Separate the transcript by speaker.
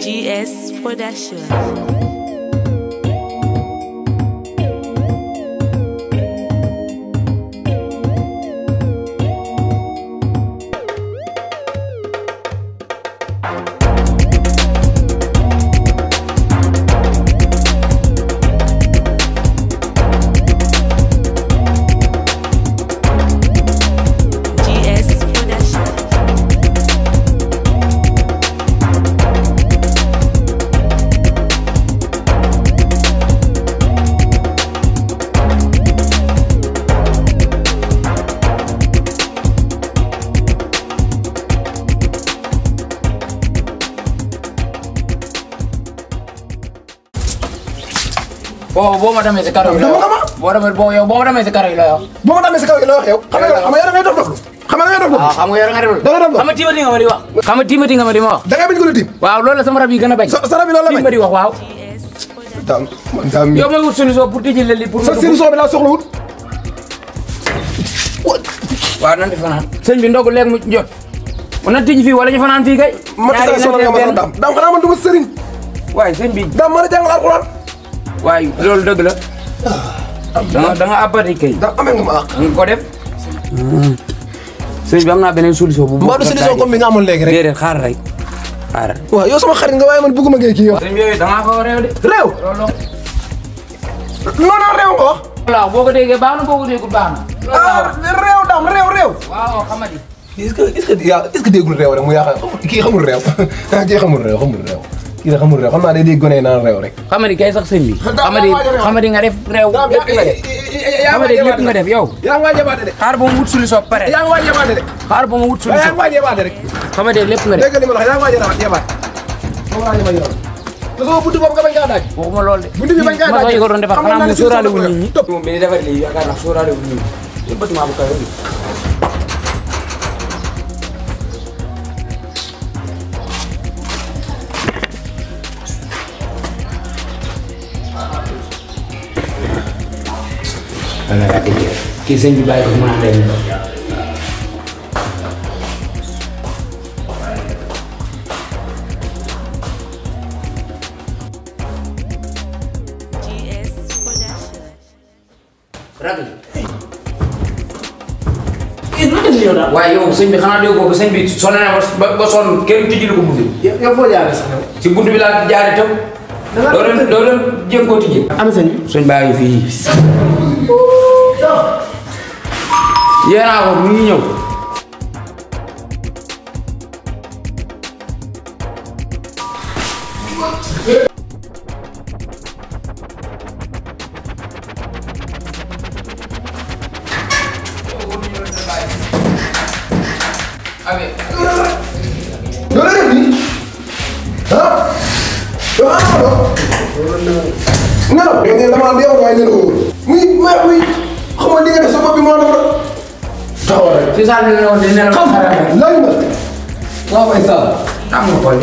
Speaker 1: GS Production.
Speaker 2: Boo ma demee si karo gi la boo demee si karo gi la yow.
Speaker 3: boo ma demee si karo gi la wax yow. xam nga yow da ngay dof doflu. xam nga yow da ngay dof doflu.
Speaker 2: waaw xam nga yow da nga dof
Speaker 3: da nga dof
Speaker 2: xam nga tiimati nga ma di wax. xam nga tiimati nga ma di ma wax.
Speaker 3: da ngay bañ ko la tiim.
Speaker 2: waaw loolu la sama rab yi gën a bañ.
Speaker 3: sa rab yi loolu la bañ
Speaker 2: tiim ma di wax waaw.
Speaker 3: daam
Speaker 2: yow may wut solution pour tijji leli pour.
Speaker 3: sa solution bi laa soxla wut.
Speaker 2: waaw nan di fanaan. sëñ bi ndogu léegi mu jot. mu na tijji fii wala ñu fanaan fii kay.
Speaker 3: ñaari sonal nga ma sax daam xanaa man du ma sëriñ.
Speaker 2: waaye sëñ bi.
Speaker 3: daam mën a jàngal alxuraan.
Speaker 2: waaye loolu dëgg la. da nga abati kay.
Speaker 3: da amee nga ma àq.
Speaker 2: nga ko def. sëñ bi am naa beneen solution bu.
Speaker 3: mbaa du solution comme bi nga amoon léegi rek.
Speaker 2: déedéet xaaral rek xaaral.
Speaker 3: waaw yow sama xarit nga waaye man bëgguma ngay kii yow.
Speaker 2: sëñ bi yooyu da ngaa ko réew de.
Speaker 3: réew. non non réew nga wax.
Speaker 2: waaw boo ko déggee baax na boo ko déggul baax na.
Speaker 3: réew daam réew.
Speaker 2: waaw xamadi.
Speaker 3: est-ce que déggul réew rek mu yaakaar kii xamul réew kii xamul réew kii xamul réew xam naa day dégg gone naan réew rek.
Speaker 2: xamadi kay sax sëñ bi. xamadi nga def réew lépp nga def. xamadi lépp nga def yow.
Speaker 3: yaa ngi waaj a baate de.
Speaker 2: xaar ba mu wut solution pare.
Speaker 3: yaa ngi waaj a baate de.
Speaker 2: xaar ba mu wut solution.
Speaker 3: yaa ngi waaj a baate rek.
Speaker 2: xamadi lépp nga def.
Speaker 3: dégg nga li ma la wax yaa ngi waaj a baate. moom laa ñu ma yoon. te sama buntu boobu nga bañ kaa daaj.
Speaker 2: waxuma lool de.
Speaker 3: buntu bi bañ kaa daaj
Speaker 2: ma ko doon defar xanaa mu sóoraale wu nit ñi.
Speaker 3: moom
Speaker 2: bi ni defar lii yaakaar naa sóoraale wu nit ñi. yëpp bâtiment bu kaw wala yaa ngi kii sëñ bi bàyyi ko mu naan leen waaye yow sëñ bi xanaa déggoo ko sëñ bi sonn na ba sonn kenn tijji ko buntu bi.
Speaker 3: yow foo jaaree sax yow.
Speaker 2: si buntu bi laa jaaree tam. doo doon jéem koo tijji.
Speaker 3: am sëñ bi.
Speaker 2: sëñ baa ngi fii. yéen a ko mu ngi ñëw.
Speaker 3: loolu la nii ah yow ah non non damaa deew waaye ngeen ko muy xam nga li nga def sa bopp bi moo defar taxawal rek.
Speaker 2: si saa ne la woon dina la.
Speaker 3: xam laaj ma.
Speaker 2: waaw mooy saa. am nga xool